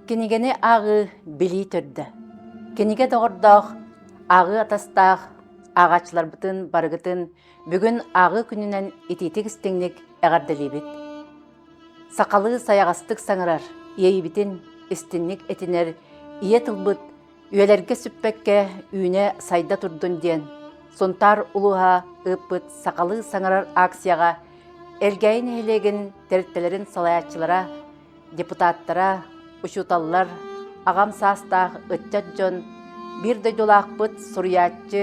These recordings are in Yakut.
Кинигэни ааҕыы билии төрдө. Кинигэ доҕордоох, ааҕыы атастаах ааҕааччыларбытын барыгытын бүгүн ааҕыы күнүнэн итиитик-истиҥник эҕэрдэлиибит. Сахалыы сайаҕастык саҥарар, иэйибитин истинник этинэр ийэ тылбыт үйэлэргэ сүппэккэ үүнэ-сайда турдун диэн Сунтаар улууһа ыыппыт сахалыы саҥарар акцияҕа Элгээйи нэһилиэгин тэрилтэлэрин салайааччылара депутаттара, учууталлар, аҕам саастаах ыччат дьон, биир дойдулаахпыт суруйааччы,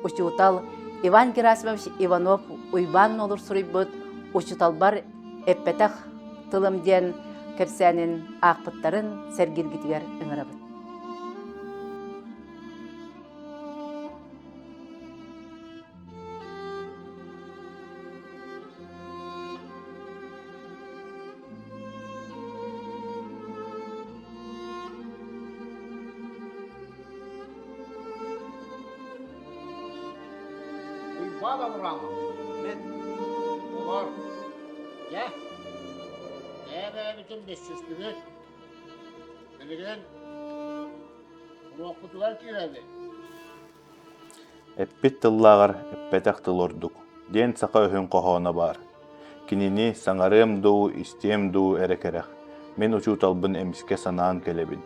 учуутал Иван Герасимович Иванов Уйбаан Нуолур суруйбут «Учууталбар эппэтэх тылым» диэн кэпсээнин аахпыттарын сэргииргитигэр ыҥырабыт. Уйбаан Аврамов, мин, олор, дьэ, бэйэ-бэйэбитин билсистибит. Билигин уруокпутугар киирэбит. Эппит тыллааҕар эппэтэх тыл ордук диэн саха өһүн хоһооно баар. Кинини саҥарыам дуу, истиэм дуу эрэ кэрэх, мин учууталбын эмискэ санаан кэлэбин.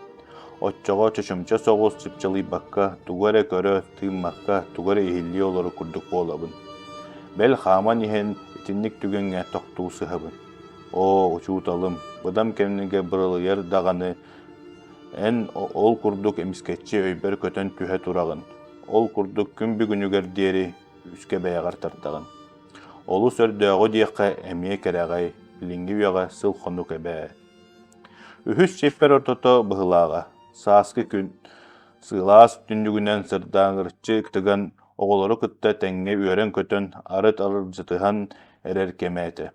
Оччоҕо чочумча соҕус чыпчылыйбакка, тугу эрэ көрө, тыыммакка, тугу эрэ иһиллии олорор курдук буолабын. Бэл хааман иһэн итинник түгэҥҥэ тохтуу сыһабын. Оо, учууталым, быдан кэмҥэ быралыйар даҕаны Эн ол курдук эмискэччи өйбөр көтөн түһэ тураҕын, ол курдук күн бүгүнүгэр диэри үскэ бэйэҕэр тардаҕын. Олус өрдөөҕү диэххэ эмиэ кэрэҕэй, билиҥҥи үйэҕэ сыл-хонук эбээ. Үһүс чиэппэр ортото быһылааҕа, сааскы күн сылаас түннүгүнэн сырдааҥырчы тыган оҕолору кытта тэҥҥэ үөрэн-көтөн арыт арылдьытыһан эрэр кэмэ этэ.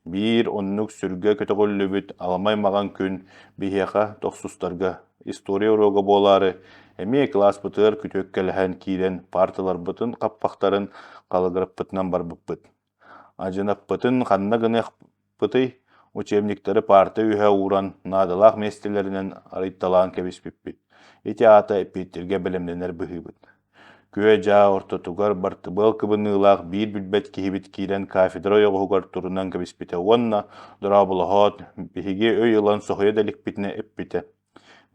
Биир оннук сүргэ көтөҕүллүбүт аламай маҕан күн биһиэхэ, тохсустарга, история уруога буолаары, эмиэ кылааспытыгар күтүөккэлэһэн киирэн парталарбытын хаппахтарын халыгыраппытынан барбыппыт. Адьынаппытын ханна гыныахпытый, учебниктары парта үөһэ ууран, наадалаах миэстэлэринэн арыйталаан кэбиспиппит. Ити аата эппиэттииргэ бэлэмнэнэр быһыыбыт. Күө-дьаа ортотугар бартыбыал кыбыныылаах биир билбэт киһибит киирэн кафедра ойоҕоһугар турунан кэбиспитэ уонна дорооболоһоот, биһиги өй ылан соһуйа да иликпитинэ эппитэ: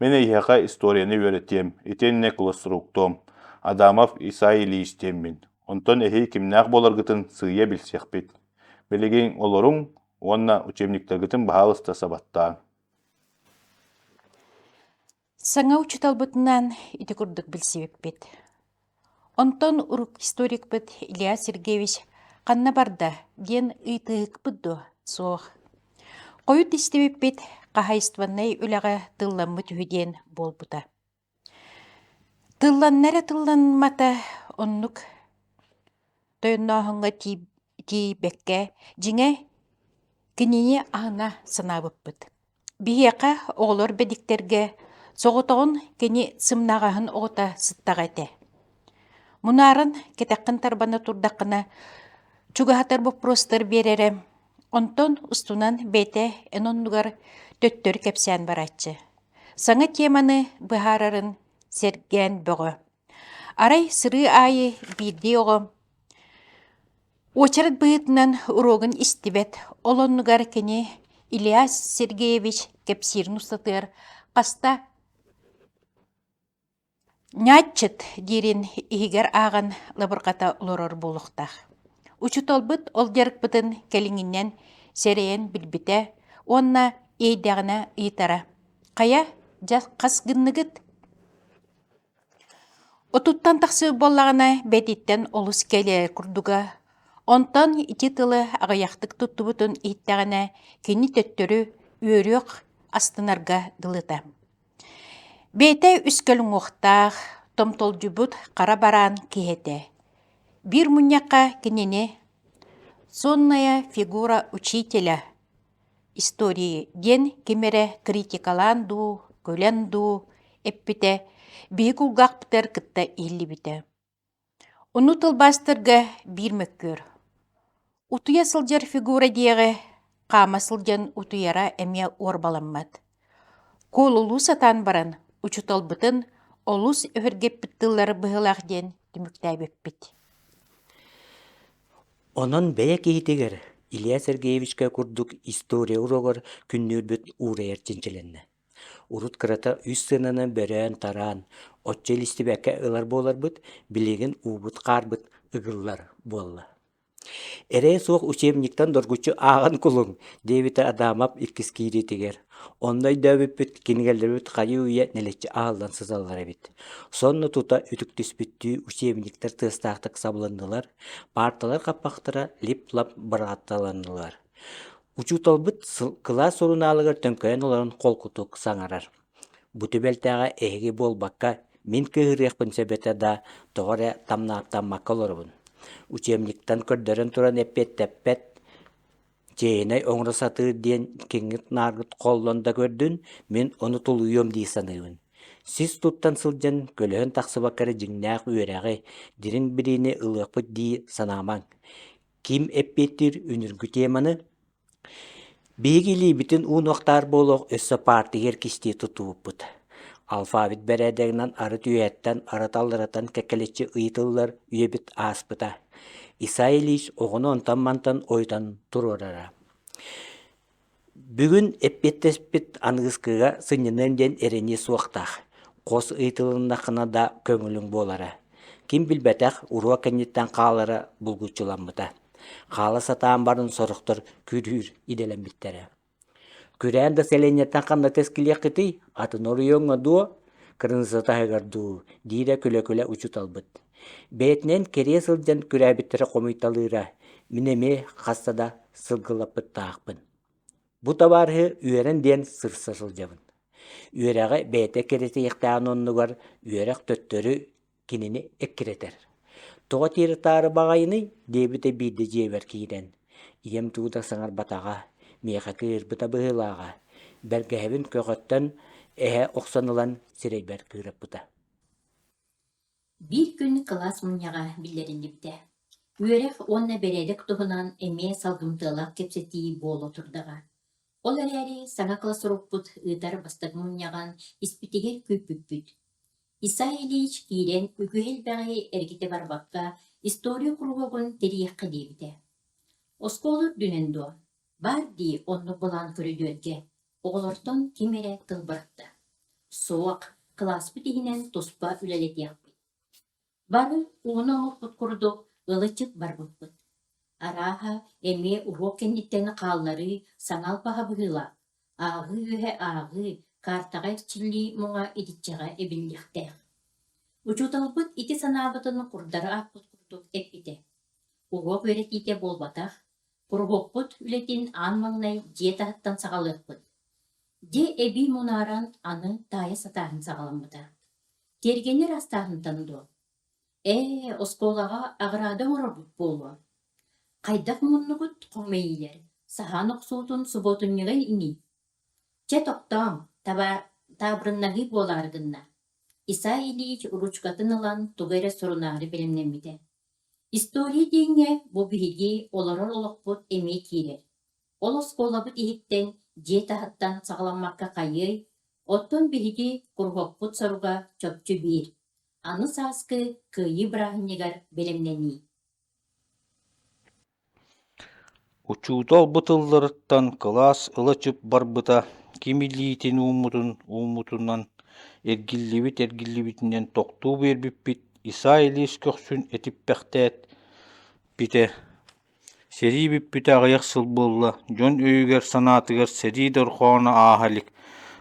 «Мин эйиэхэ историяны үөрэтиэм, итиэннэ классруктуом, Адамов Исай Ильич диэммин. Онтон эһиги кимнээх буоларгытын сыыйа билсиэхпит. Билигин олоруҥ уонна учебниктаргытын баһаалыста сабаттааҥ». Саҥа учууталбытынан ити курдук билсибиппит. Онтон урук историкпыт Илья Сергеевич ханна барда диэн ыйытыһыкпыт дуо? Суох. Хойут истибиппит хаһайыстыбаннай үлэҕэ тылламмыт үһү диэн буолбута. Тылланна эрэ тылламмата оннук тойоннооһуҥҥа тиийбэккэ, дьиҥэ, кинини аһына санаабыппыт. Биһиэхэ, оҕолор бэдиктэргэ, соҕотоҕун кини сымнаҕаһын оҕото сыттаҕа этэ. Мунааран кэтэххин тарбана турдаххына, чугаһатар боппуруостар биэрэрэ, онтон устунан бэйэтэ эн оннугар төттөрү кэпсээн барааччы. Саҥа теманы быһаарарын сэргээн бөҕө. Арай сырыы аайы биирдии оҕо Уочарат быһыытынан уруогун истибэт, ол оннугар кини Илья Сергеевич кэпсиирин устатыгар хаста «Ньааччыт» диирин иһигэр ааҕан лабырҕата олорор буолуохтаах. Учууталбыт ол дьарыкпытын кэлиҥҥинэн сэрэйэн билбитэ уонна иэйдэҕинэ ыйытара: «Хайа, дьэ хас гынныгыт?» Отуттан тахсыы буоллаҕына бэйэтиттэн олус кэлэр курдуга, онтон ити тылы аҕыйахтык туттубутун иһиттэҕинэ кини төттөрү үөрүөх астынарга дылыта. Бэйэтэ үс көлүҥүөхтээх, томтолдьуйбут хара бараан киһи этэ. Биир мунньахха кинини «Сонная фигура учителя» истории диэн ким эрэ критикалаан дуу, күлэн дуу эппитэ биһи кулгаахпытыгар кытта иһиллибитэ. Ону тылбаастарга биир мөккүөр. Утуйа сылдьар фигура диэҕи хаама сылдьан утуйара эмиэ уорбаламмат. Куолулуу сатаан баран, учууталбытын олус өһүргэппит тыллары быһыылаах диэн түмүктээбиппит. Онон бэйэ киһитигэр Илья Сергеевичка курдук история уруогар күннүүрбүт уурайар чинчилэннэ. Урут кырата үс сыананы бөрөөн-тараан, оччо илистибэккэ ылар буоларбыт, билигин уубут-хаарбыт ыгыллар буолла. Эрэйэ суох учебниктан доргуччу ааҕан кулуҥ, диэбитэ Адамов иккис киириитигэр. Онно өйдөөбүппүт кинигэлэрбит хайыы-үйэ нэлэччи аһыллан сыталлар эбит. Сонно тута үтүктүспүттүү учебниктар тыастаахтык сабылыннылар, паарталар хаппахтара лип-лап быраҕатталаннылар. Учууталбыт кылаас сурунаалыгар төҥкөйөн олорон холкутук саҥарар. Бу түбэлтэҕэ эһиги буолбакка, мин кыыһырыахпын сөп этэ да, тоҕо эрэ тамнааттаммакка олоробун. Учебниктан көрдөрөн туран эппиэттэппэт, чиэһинэй оҥоро сатыыр диэн киҥҥит-нааргыт холлон да көрдүн, мин ону тулуйуом дии саныыбын. Сис туттан сылдьан көлөһөн тахсыбакка эрэ дьиҥнээх үөрэҕи, дириҥ билиини ылыахпыт дии санаамаҥ. Ким эппиэттиир үнүргү теманы Биһиги илиибитин уунуохтаар буолуох өссө партия кистии тутууппут. Алфавит бэрээдэгинэн арыт үөһэттэн, арыт аллараттан кэккэлэччи ыйытыллар үйэбит ааспыта. Исай Ильич оҕону онтон-мантан ойутан туруорара. Бүгүн эппиэттэспит аныгыскыга сынньаныам диэн эрэниэ суохтаах. Хос ыйытылыннаххына да көҥүлүҥ буолара. Ким билбэтэх уруок кэнниттэн хаалара булгуччуламмыта. Хаала сатаан баран сорохтор күрүүр идэлэммиттэрэ. Күрээн да сэлиэнньэттэн ханна тэскилиэххитий, атын оройуоҥҥа дуо, кырыҥса таһыгар дуу, диирэ күлэ-күлэ учууталбыт. Бэйэтинэн кэрийэ сылдьан күрээбиттэрэ хомуйталыыра, мин эмиэ хаста да сылгылаппыттаахпын. Бу табаарыһы үөрэн диэн сырса сылдьабын. Үөрэҕи бэйэтэ кэрэтиэхтээҕин оннугар үөрэх төттөрү кинини эккирэтэр. Тоҕо тиэрэ-таары баҕайыный диэбитэ биирдэ дьиэбэр киирэн. Ийэм тугу да саҥарбатаҕа, миэхэ кыыһырбыта быһыылааҕа. Бэргэһэбин көҕөттөн эһэ охсон ылан сирэйбэр кыыраппыта. Биир күн кылаас мунньаҕа биллэриллибитэ. Үөрэх уонна бэрээдэк туһунан эмиэ салгымтыалаах кэпсэтии буола турдаҕа. Ол эрээри саҥа классруппут ыытар бастакы мунньаҕын испитигэр күүппүппүт. Исай Ильич киирэн үгүһү элбэҕи эргитэ барбакка история куруһуогун тэрийиэххэ диэбитэ. Оскуола үрдүнэн дуо? Баар дии оннук былаан көрүдүөргэ. Оҕолортон ким эрэ тыл бырахта. Суох, кылааспыт иһинэн туспа үлэлэтиэхпит. Бары ууну оҥорбут курдук ылы-чып барбыппыт. Арааһа, эмиэ уруок кэнниттэн хаалларыы саҥа албаһа быһыылаах, ааҕыы үөһэ ааҕыы, картаҕа эрчиллии муҥа итиччэҕэ эбиллиэхтээх. Учууталбыт ити санаабытын курдары аахпыт курдук эппитэ. Уруок үөрэтиитэ буолбатах, куруһуокпут үлэтин аан маҥнай дьиэ таһыттан саҕалыахпыт. Дьэ эбии мунааран аны таайа сатааһын саҕаламмыта. Тиэргэни ыраастааһынтан дуо? Ээ, оскуолаҕа аҕыраада оҥорорбут буолуо. Хайдах муннугут хоҥмэйиилэр, саһаан охсуутун субуотунньуга ини. Чэ, тохтооҥ, таабырыннаһыы буолаары гынна. Исай Ильич ручкатын ылан тугу эрэ сурунаары бэлэмнэммитэ. История диэҥҥэ бу биһиги олорор олохпут эмиэ киирэр. Ол оскуолабыт иһиттэн, дьиэ таһыттан саҕаламмакка хайыай, оттон биһиги куруһуокпут соруга чопчу биир: аны сааскы Кыайыы бырааһынньыгар бэлэмнэнии. Учуутал бу тылларыттан кылаас ыла-чып барбыта, ким илиитин ууммутун ууммутунан, эргиллибит эргиллибитинэн тохтуу биэрбиппит Исай Ильич көхсүн этиппэхтээт питэ Сэрии бүппүтэ аҕыйах сыл буолла, дьон өйүгэр-санаатыгар сэрии дорҕооно ааһа илик,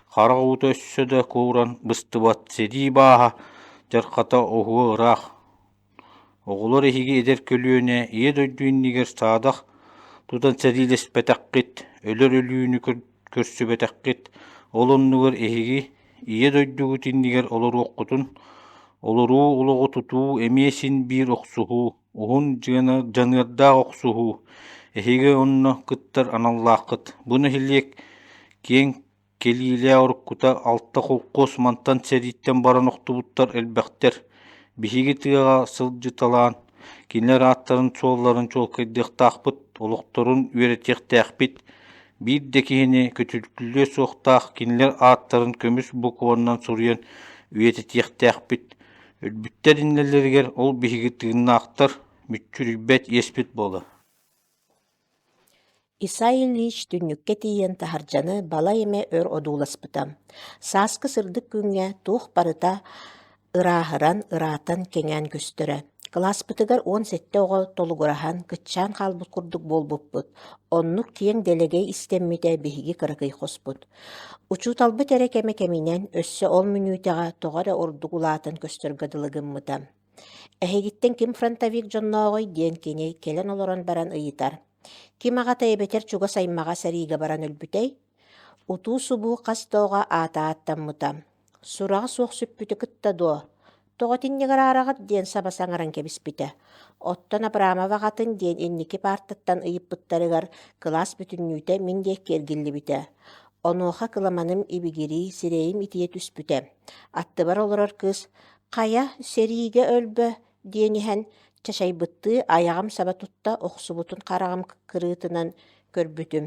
харах уута өссө да кууран быстыбат, сэрии бааһа дьарҕата оһуо ыраах. Оҕолор эһиги эдэр көлүөнэ Ийэ дойду иннигэр саадах тутан сэриилэспэтэххит, өлөр өлүүнү көрсүбэтэххит, ол оннугар эһиги Ийэ дойдугут иннигэр олоруоххутун, олоруу олоҕу тутуу эмиэ син биир охсуһуу, уһун дьаныардаах охсуһуу, эһиги онно кыттар аналлааххыт. Бу нэһилиэк киэҥ кэлиилээх уруккута алта холкуос мантан сэрииттэн баран охтубуттар элбэхтэр. Биһиги тыаҕа сылдьыталаан, кинилэр ааттарын-суолларын чуолкайдыахтаахпыт, олохторун үөрэтиэхтээхпит. Биир да киһини көтүтүллүө суохтаах кинилэр ааттарын көмүс букванан суруйан үйэтитиэхтээхпит. Өлбүттэр иннилэригэр ол биһиги тыыннаахтар мүччүрүйбэт иэспит буолар. Исай Ильич түннүккэ тиийэн таһырдьаны балай эмэ өр одууласпыта. Сааскы сырдык күҥҥэ туох барыта ырааһыран, ыраатан, кэҥээн көстөрө. Кылааспытыгар 17 оҕо толугураһан, кыччаан хаалбыт курдук буолбуппут. Оннук киэҥ дэлэгэй истэммитэ биһиги кыракый хоспут. Учууталбыт эрэ кэмэ кэминэн, өссө ол мүнүүтэҕэ тоҕо эрэ ордук улаатан көстөргө дылы гыммыта. Эһигиттэн ким фронтовик дьоннооҕуй диэн кини кэлэн олорон баран ыйытар. Ким аҕата эбэтэр чугас аймаҕа сэриигэ баран өлбүтэй? Утуу-субуу хас да оҕо аата ааттаммыта. Сураҕа суох сүппүтү кытта дуо? Тоҕо итинник араараҕыт диэн саба саҥаран кэбиспитэ. Оттон Абрамов аҕатын диэн инники паартаттан ыйыппыттарыгар кылаас бүтүннүүтэ мин диэки эргиллибитэ. Онуоха кыламаным ибигирии, сирэйим итийэ түспүтэ. Аттыбар олорор кыыс «Хайа, сэриигэ өлбө» диэн иһэн, чачайбыттыы айаҕым саба тутта охсубутун хараҕым кырыытынан көрбүтүм.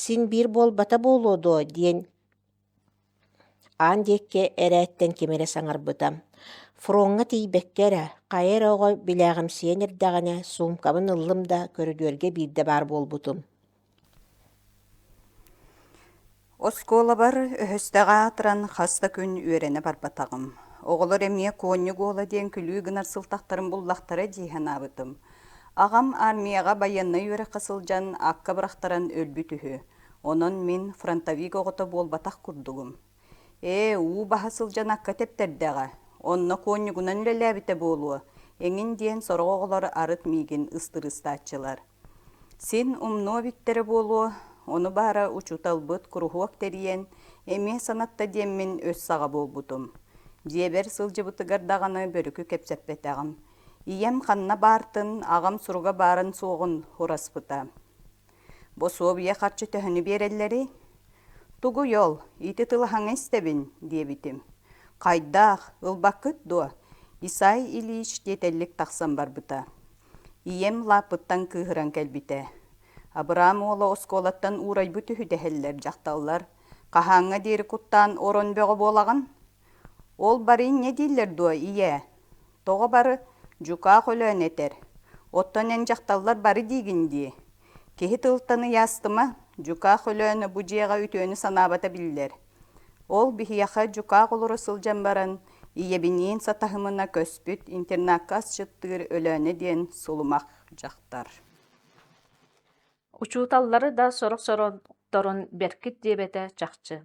«Син биир буолбата буолуо дуо?» диэн аан диэки эрээттэн ким эрэ саҥарбыта. Фроҥҥа тиийбэккэ эрэ, хайа эрэ оҕо билээҕимсийэн эрдэҕинэ, суумкабын ыллым да, көрүдүөргэ биирдэ баар буолбутум. Оскуолабар өһөстэҕэ аатыран хас да күн үөрэнэ барбатаҕым. Оҕолор эмиэ куонньук уола диэн күлүү гынар сылтахтарын буллахтара дии санаабытым. Аҕам армияҕа байыаннай үөрэххэ сылдьан акка бырахтаран өлбүт үһү. Онон мин фронтовик оҕото буолбатах курдугум. Ээ, уу баһа сылдьан акка тэптэрдэҕэ, онно куонньугунан үлэлээбитэ буолуо, эҥин диэн сорох оҕолор арыт миигин ыстырыыстааччылар. Син умнуо эбиттэрэ буолуо, ону баара учууталбыт куруһуок тэрийэн, эмиэ санатта диэммин өс саҕа буолбутум. Дьиэбэр сылдьыбытыгар даҕаны бөрүкү кэпсэппэтэҕим. Ийэм ханна баартын, аҕам суруга баарын-суоҕун ураспыта. Босуобуйа харчы төһөнү биэрэллэрий? Тугуй ол, ити тылы хаҥа истэбин, диэбитим. Хайдаах, ылбаккыт дуо? Исай Ильич тиэтэллик тахсан барбыта. Ийэм лааппыттан кыыһыран кэлбитэ. Абыраам уола оскуолаттан уурайбыт үһү дэһэллэр дьахталлар. Хаһааҥҥа диэри куттаан орон бөҕө буолаҕын? Ол бары инньэ дииллэр дуо, ийээ? Тоҕо бары дьукаах Өлөөн этэр. Оттон эн дьахталлар бары диигин дии. Киһи тылтан ыйаастыма, дьукаах Өлөөнө бу дьиэҕэ үтүөнү санаабата биллэр. Ол биһиэхэ дьукаах олоро сылдьан баран, ийэбиниин сатаһымына көспүт интернакка асчыттыыр Өлөөнө диэн сулумах дьахтар. Учууталлары да сорох-сорохторун бэркит диэбэтэ чахчы.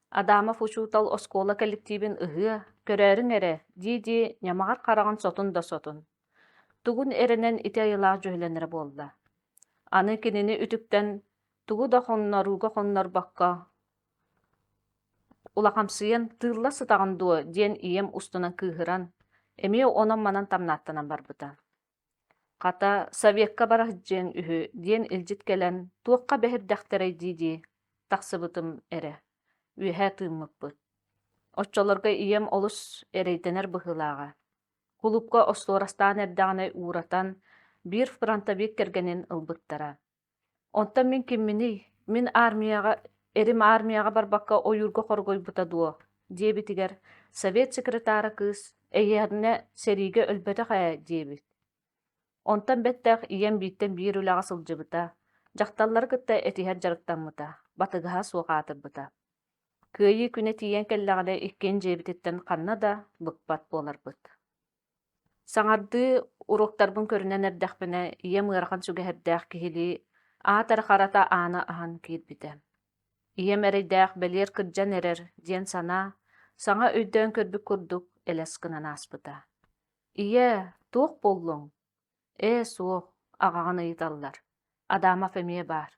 Адамов учуутал оскуола кэлэктиибин ыһыа, көрөөрүҥ эрэ дии-дии ньамаҕар хараҕын сотун да сотун. Тугун эрэнэн ити айылаах дьүһүлэнэрэ буолла. Аны кинини үтүктэн тугу да хоннорууга хоннорбокко улахамсыйан тыылла сытаҕын дуо диэн ийэм устунан кыыһыран, эмиэ онон-манан тамнааттанан барбыта. Хата, Совекка бара сылдьыаҥ үһү диэн илдьит кэлэн, туохха бэһирдэхтэрэй дии-дии тахсыбытым эрэ, үөһэ тыыммыппыт. Оччолорго ийэм олус эрэйдэнэр быһыылааҕа. Кулуупка остуорастаан эрдэҕинэ ууратан, биир фронтовик кэргэнин ылбыттара. Онтон мин кимминий, мин армияҕа, эрим армияҕа барбакка ойуурга хоргуйбута дуо диэбитигэр совет секретара кыыс эйиэхинэ сэриигэ өлбөтөх ээ диэбит. Онтон бэттэх ийэм бииртэн биир үлэҕэ сылдьыбыта, дьахталлары кытта этиһэр дьарыктаммыта, батыгаһа суох аатырбыта. Кыайыы күнэ тиийэн кэллэҕинэ иккиэн дьиэбититтэн ханна да быкпат буоларбыт. Саҥардыы уруоктарбын көрүнэн эрдэхпинэ, ийэм ыарахан сүгэһэрдээх киһилии аат эрэ харата ааны аһан киирбитэ. Ийэм эрэйдээх бэлиэр кырдьан эрэр диэн санаа саҥа өйдөөн көрбүт курдук элэс гынан ааспыта. «Ийээ, туох буоллуҥ?» «Ээ, суох, аҕаҕын ыйыталлар. Адамов эмиэ баар».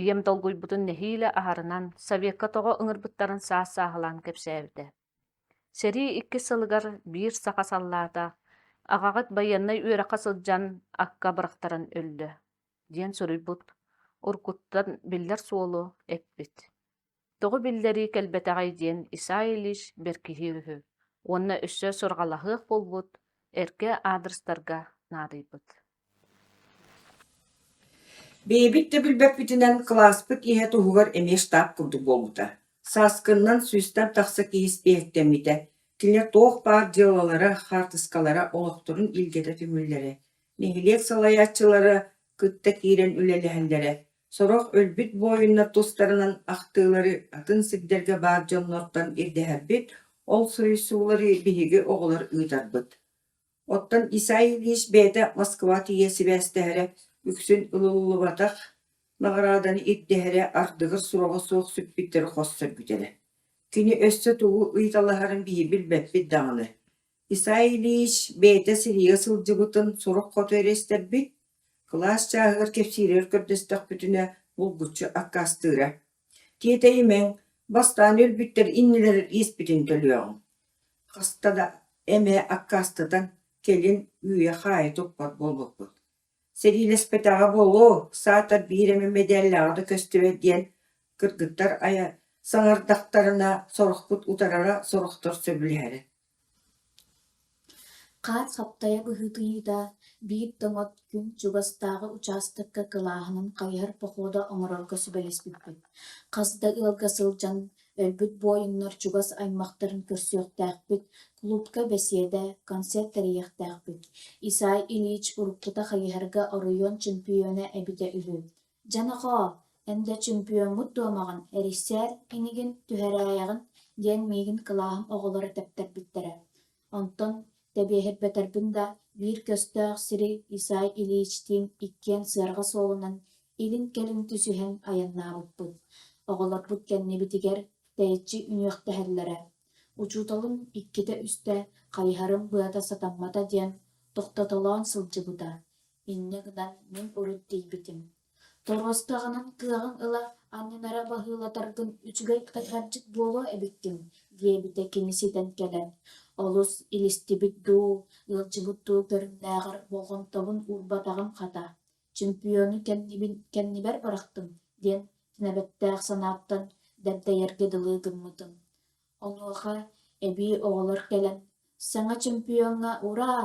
Ийэм долгуйбутун нэһиилэ аһарынан, Совекка тоҕо ыҥырбыттарын саас-сааһылаан кэпсээбитэ. Сэрии иккис сылыгар биир саха саллаата «Аҕаҕыт байыаннай үөрэххэ сылдьан акка бырахтаран өллө» диэн суруйбут, уруккуттан биллэр суолу эппит. Тоҕо биллэрии кэлбэтэҕэй диэн Исай Ильич бэркиһиир үһү уонна өссө сурҕалаһыах буолбут эргэ аадырыстарга наадыйбыт. Бэйэбит да билбэппитинэн кылааспыт иһэ туһугар эмиэ штаб курдук буолбута. Сааскыннан сүүстэн тахса киһи испииһэктэммитэ. Кинилэр туох баар дьыалалара, хаартыскалара олохторун илгэтэ түмүллэрэ. Нэһилиэк салайааччылара кытта киирэн үлэлэһэллэрэ. Сорох өлбүт буойуннар тустарынан ахтыылары атын сирдэргэ баар дьоннортон ирдэһэрбит, ол суруйсуулары биһиги оҕолор ыытарбыт. Оттон Исай Ильич бэйэтэ Москва тиийэ сибээстэһэрэ, үксүн ылыллыбатах наҕарааданы ирдэһэрэ, ардыгар сураҕа суох сүппүттэри хос сөргүтэрэ. Кини өссө тугу ыйыталаһарын биһиги билбэппит даҕаны. Исай Ильич бэйэтэ сэриигэ сылдьыбытын сурах хоту эрэ истэрбит, кылаас чааһыгар кэпсииригэр көрдөстөхпүтүнэ булгуччу аккаастыыра. Тиэтэйимэҥ, бастаан өлбүттэр иннилэрин иэспитин төлүөҕүҥ. Хаста да эмэ аккаастатан, кэлин үүйэ-хаайа туппат буолбуппут. Сэриилэспэтэҕэ буолуо, саатар биир эмэ мэдээллээҕэ да көстүбэт диэн кыргыттар айа саҥардахтарына сорохпут утарара, сорохтор сөбүлэһэрэ. Хаар хаптайа быһыытыйыыта биир тоҥот күн чугастааҕы учаастакка кылааһынан хайыһар похода оҥорорго сүбэлэспиппит. Хас да ыалга сылдьан, өлбүт буойуннар чугас аймахтарын көрсүөхтээхпит, кулуупка бэсиэдэ, концерт тэрийиэхтээхпит. Исай Ильич уруккута хайыһарга оройуон чемпиона эбитэ үһү. «Дьэ, нохоо, эн да чемпиоммут дуомаҕын эрийсээр инигин түһэрээйэҕин» диэн миигин кылааһым оҕолоро тэптэрбиттэрэ. Онтон тэбиэһирбэтэрбин да, биир көстөөх сири Исай Ильичтиин иккиэн сыарҕа суолунан илин-кэлин түсүһэн айаннаабыппыт. Оҕолорбут кэннибитигэр тэйиччи үнүөхтэһэллэрэ. Учууталым иккитэ-үстэ хайыһарым быата сатаммата диэн тохтотолоон сылдьыбыта. Инньэ гынан мин урут тиийбитим. Торуостаҕынан кыаҕыҥ ыла анньынара баһыылатаргын үчүгэй хайҕарчыт буолуо эбиккин диэбитэ кини ситэн кэлэн, олус илистибит дуу, ыалдьыбыт дуу көрүҥнээҕэр болҕомтобун уурбатаҕым хата, чемпиону кэннибин кэннибэр бырахтым диэн тинэбэттээх санааттан дэбдэйэргэ дылы гыммытым. Онуоха эбии оҕолор кэлэн «Саҥа чемпиоҥҥа ураа!»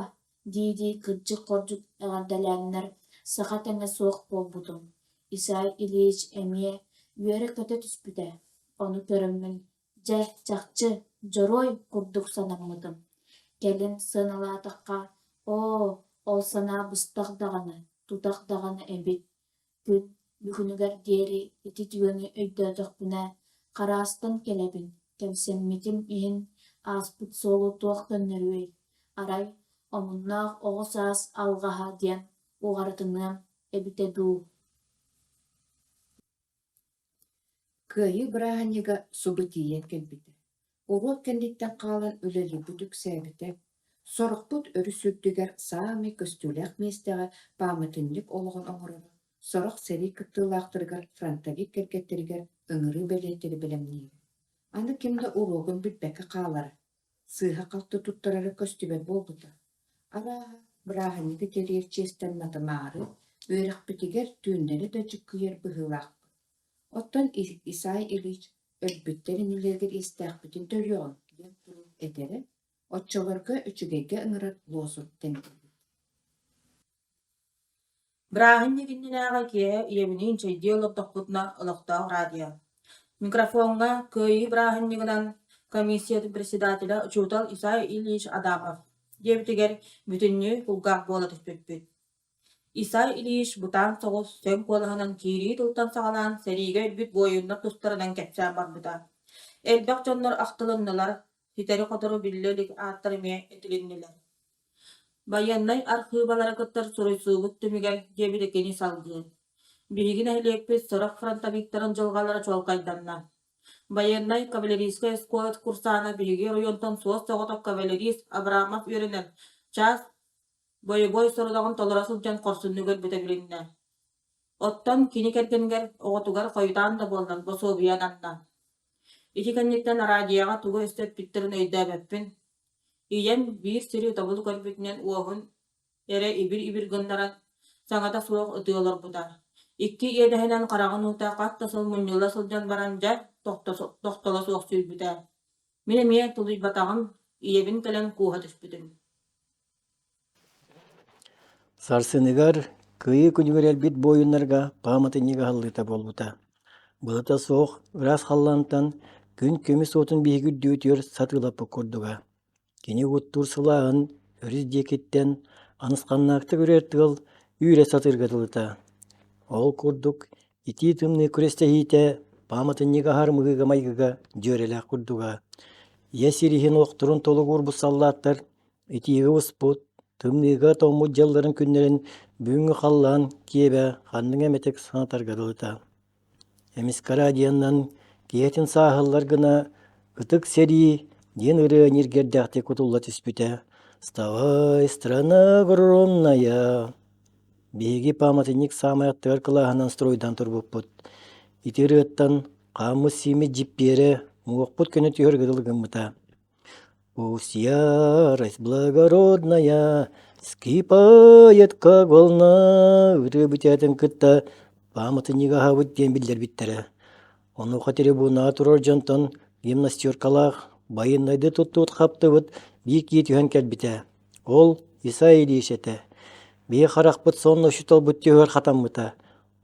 дии-дии кырдьык-хордьук эҕэрдэлээннэр саха тэҥэ суох буолбутум. Исай Ильич эмиэ үөрэ-көтө түспүтэ, ону көрөммүн, дьэ, чахчы, дьоруой курдук санаммытым. Кэлин сыаналаатахха, оо, ол санаа быстах даҕаны, тутах даҕаны эбит Күн бүгүнүгэр диэри ити түгэни өйдөөтөхпүнэ, хараастан кэлэбин, кэмсэммитим иһин ааспыт суолу туох көннөрүөй, арай, омуннаах оҕо саас алҕаһа диэн уҕарытыныам эбитэ дуу Кыайыы бырааһынньыга субу тиийэн кэлбитэ. Уруок кэнниттэн хаалан үлэлиирбит үксээбитэ. Сорохпут өрүс үрдүгэр саамай көстүүлээх миэстэҕэ пааматынньык олоҕун оҥороро, сорох сэрии кыттыылаахтарыгар фронтовик кэргэттэригэр ыҥырыы бэлиэтэри бэлэмниирэ. Аны ким да уруогун билбэккэ хаалара, сыыһа-халты туттарара көстүбэт буолбута. Арааһа, бырааһынньыгы тэрийэр чиэстэн матымаары, үөрэхпитигэр түүннэри да дьүккүйэр быһыылаахпыт. Оттон Исай Ильич өлбүттэр иннилэригэр иэстээхпитин төлүөҕүҥ диэн куруук этэрэ, оччолорго үчүгэйгэ ыҥырар луосун тэнитэрбит. Бырааһынньык иннинээҕи киэһэ ийэбиниин чэйдии олордохпутуна олохтоох радио Микрофоҥҥа Кыайыы бырааһынньыгынан комиссия председателэ учуутал Исай Ильич Адамов диэбитигэр бүтүннүү кулгаах буола түспүппүт. Исай Ильич бытаан соҕус сөҥ куолаһынан киирии тылтан саҕалаан сэриигэ өлбүт буойуннар тустарынан кэпсээн барбыта. Элбэх дьоннор ахтылыннылар, ситэри-хотору биллэ илик ааттар эмиэ этилиннилэр. Байыаннай архыыбалары кытта суруйсуубут түмүгэр диэбитэ кини салгыы. Биһиги нэһилиэкпит сорох фронтовиктарын дьылҕалара чуолкайданна. Байыаннай кавалерийскай оскуола курсаана биһиги оройуонтан суос-соҕотох кавалерист Абрамов үөрэнэн, чаас бойобуой сорудаҕын толоро сылдьан хорсуннук өлбүтэ билиннэ. Оттон кини кэргэнигэр, оҕотугар хойутаан да буоллар, босуобуйа ананна. Ити кэнниттэн араадьыйаҕа тугу өссө эппиттэрин өйдөөбөппүн. Ийэм биир сири тобулу көрбүтүнэн уоһун эрэ ибир-ибир гыннаран, саҥата суох ытыы олорбута. Икки иэдэһинэн хараҕын уута хас да сыл мунньулла сылдьан баран дьэ, тохтоло суох сүүрбүтэ. Мин эмиэ тулуйбатаҕым, ийэбин кэлэн кууһа түспүтүм. Сарсыныгар Кыайыы күнүгэр өлбүт буойуннарга пааматынньык аһыллыыта буолбута. Былыта суох ыраас халлаантан күн көмүс уотун биһиги үрдүбүтүгэр сатыылаппыт курдуга. Кини уоттуур сылааһын өрүс диэкиттэн анысханнаахтык үрэр тыал үүрэ сатыырга дылыта. Ол курдук итии тымныы күрэстэһиитэ пааматынньык аһар мыгыга-майгыга дьүөрэлээх курдуга. Ийэ сир иһин охторун толук уурбут саллааттар Итиигэ буспут, тымныыга тоҥмут дьылларын күннэрин бүгүҥҥү халлаан киэбэ ханнык эмэтик санатарга дылыта. Эмискэ радионан киһитин сааһыллар гына «Ытык сэрии» диэн ырыа ньиргиэрдээхтик кутулла түспүтэ. «Вставай, страна огромная!» Биһиги пааматынньык саамай аттыгар кылааһынан стройдаан турбуппут. Ити ырыаттан хааммыт-сииммит дьиппиэрэ муохпут көнө түһэргэ дылы гыммыта. Пусть ярость благородная вскипает, как волна ырыа бүтээтин кытта пааматынньыгы аһаабыт диэн биллэрбиттэрэ. Онуоха трибунаҕа турар дьонтон гимнастеркалаах, байыннайды туттубут-хаптыбыт биир киһи түһэн кэлбитэ. Ол Исай Ильич этэ. Биһи харахпыт сонно учууталбыт түһүгэр хатаммыта.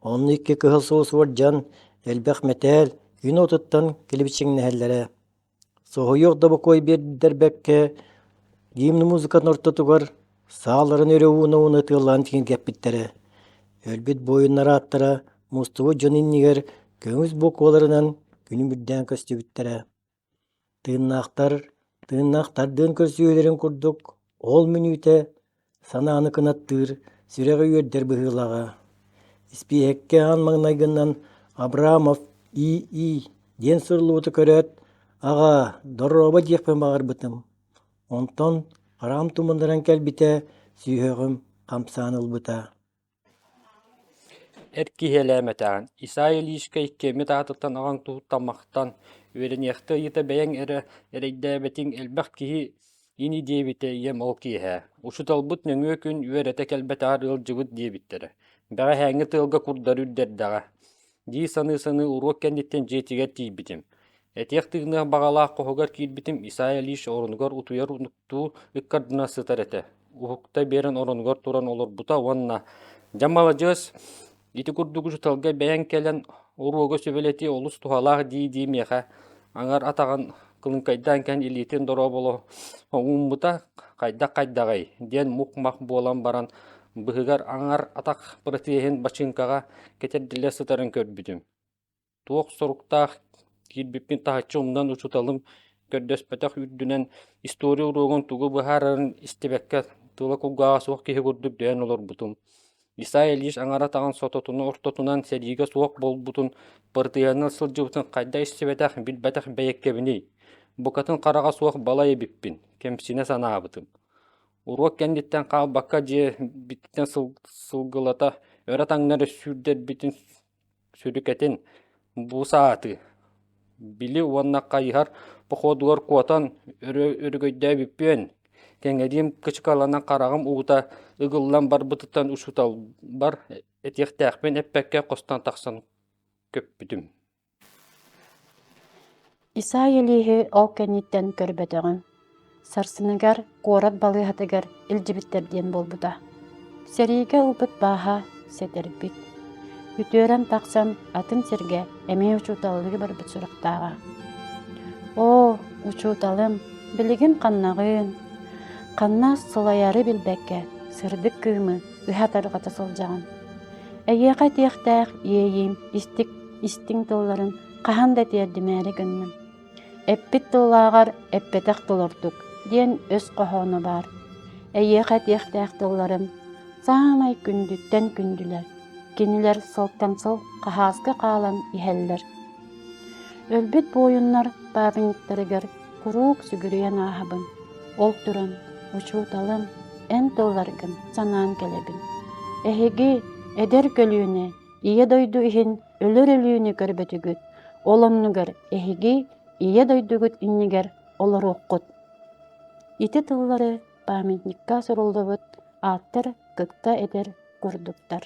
Онно икки кыһыл суос уордьан, элбэх мэтээл, күн уотуттан килибичиҥнэһэллэрэ. Соһуйуох да бокуой биэрдэрбэккэ, гимн музыкатын ортотугар сааларын өрө ууна-ууна ытыалаан тиҥиргэппиттэрэ. Өлбүт буойуннар ааттара мустубут дьон иннигэр көҥүс букваларынан күлүмүрдээн көстүбүттэрэ. Тыыннаахтар тыыннаахтардыын көрсүһүүлэрин курдук ол мүнүүтэ Санааны кынаттыыр, сүрэҕи үөрдэр быһыылааҕа. Испииһэккэ аан маҥнайгынан Абрамов И.И. диэн суруллубуту көрөөт, «Аҕаа, дорообо» диэхпин баҕарбытым. Онтон хараҕым туманнаран кэлбитэ, сүһүөҕүм хамсаан ылбыта. Эр киһи элээмэтэҕин, Исай Ильичкэ иккиэммит аатыттан аҕаҥ туһуттан махтан, үөрэниэхтэ ыйыта бэйэҥ эрэ эрэйдээбэтиҥ элбэх киһи ини диэбитэ ийэм ол киэһэ. Учууталбыт нөҥүө күн үөрэтэ кэлбэтэҕэр ыалдьыбыт диэбиттэрэ. Бэҕэһээҥҥи тыалга курдары үрдэрдэҕэ дии саныы-саныы уруок кэнниттэн дьиэтигэр тиийбитим. Этиэх-тыыныах баҕалаах хоһугар киирбитим Исай Ильич орунугар утуйар унуктуу ыккардына сытар этэ. Уһукта биэрэн оронугар туран олорбута уонна «Дьэ маладьыас, ити курдук учууталга бэйэҥ кэлэн уруогу сүбэлэтии олус туһалаах» дии-дии миэхэ аҥар атаҕын кылыҥкайдаан кэлэн илиитин дорооболо ууммута «Хайдах-хайдаҕый?» диэн мух-мах буолан баран быһыгар аҥар атах протеһын бачыыҥкаҕа кэтэрдиллэ сытарын көрбүтүм. Туох соруктаах киирбиппин таһыччы умнан учууталым көрдөспөтөх үрдүнэн история уруогун тугу быһаарарын истибэккэ тыла кулгааҕа суох киһи курдук дөйөн олорбутум. Исай Ильич аҥара таҕын сототуну ортотунан сэриигэ суох буолбутун, быртыйанан сылдьыбытын хайда истибэтэх, билбэтэх бэйэккэбиний? Букатын хараҕа суох балай эбиппин, кэмсинэ санаабытым. Уруок кэнниттэн хаалбакка дьиэбититтэн сылгылата өрө таҥнары сүүрдэрбитин сүрүкэтин бу сааты били уонна хайыһар походугар куотан өрөгөйдөөбүппүөн кэҥэриим кычыкаланан хараҕым уута ыгыллан барбытыттан учууталбар этиэхтээхпин эппэккэ хостон тахсан көппүтүм Исай Илииһи ол кэнниттэн көрбөтөҕүм. Сарсыныгар куорат балыыһатыгар илдьибиттэр диэн буолбута. Сэриигэ ылбыт бааһа сэтэрбит. Үтүөрэн тахсан атын сиргэ эмиэ учууталлыы барбыт сурахтааҕа. Оо, учууталым, билигин ханнаҕыын? Ханна сылайары билбэккэ сырдык кыымы ыһа тарҕата сылдьаҕын. Эйиэхэ этиэхтээх иэйиим истик истиҥ тылларын хаһан да тиэрдимээри гынным. Эппит тыллааҕар эппэтэх тыл ордук диэн өс хоһооно баар. Эйиэхэ этиэхтээх тылларым саамай күндүттэн күндүлэр, кинилэр сылтан сыл хаһааска хаалан иһэллэр. Өлбүт буойуннар памятниктарыгар куруук сүгүрүйэн ааһабын. Ол туран, учууталым, эн тылларгын санаан кэлэбин. Эһиги, эдэр көлүөнэ, Ийэ дойду иһин өлөр өлүүнү көрбөтүгүт, ол оннугар эһиги Ийэ дойдугут иннигэр олоруоххут. Ити тыллары памятникка суруллубут ааттар кытта этэр курдуктар.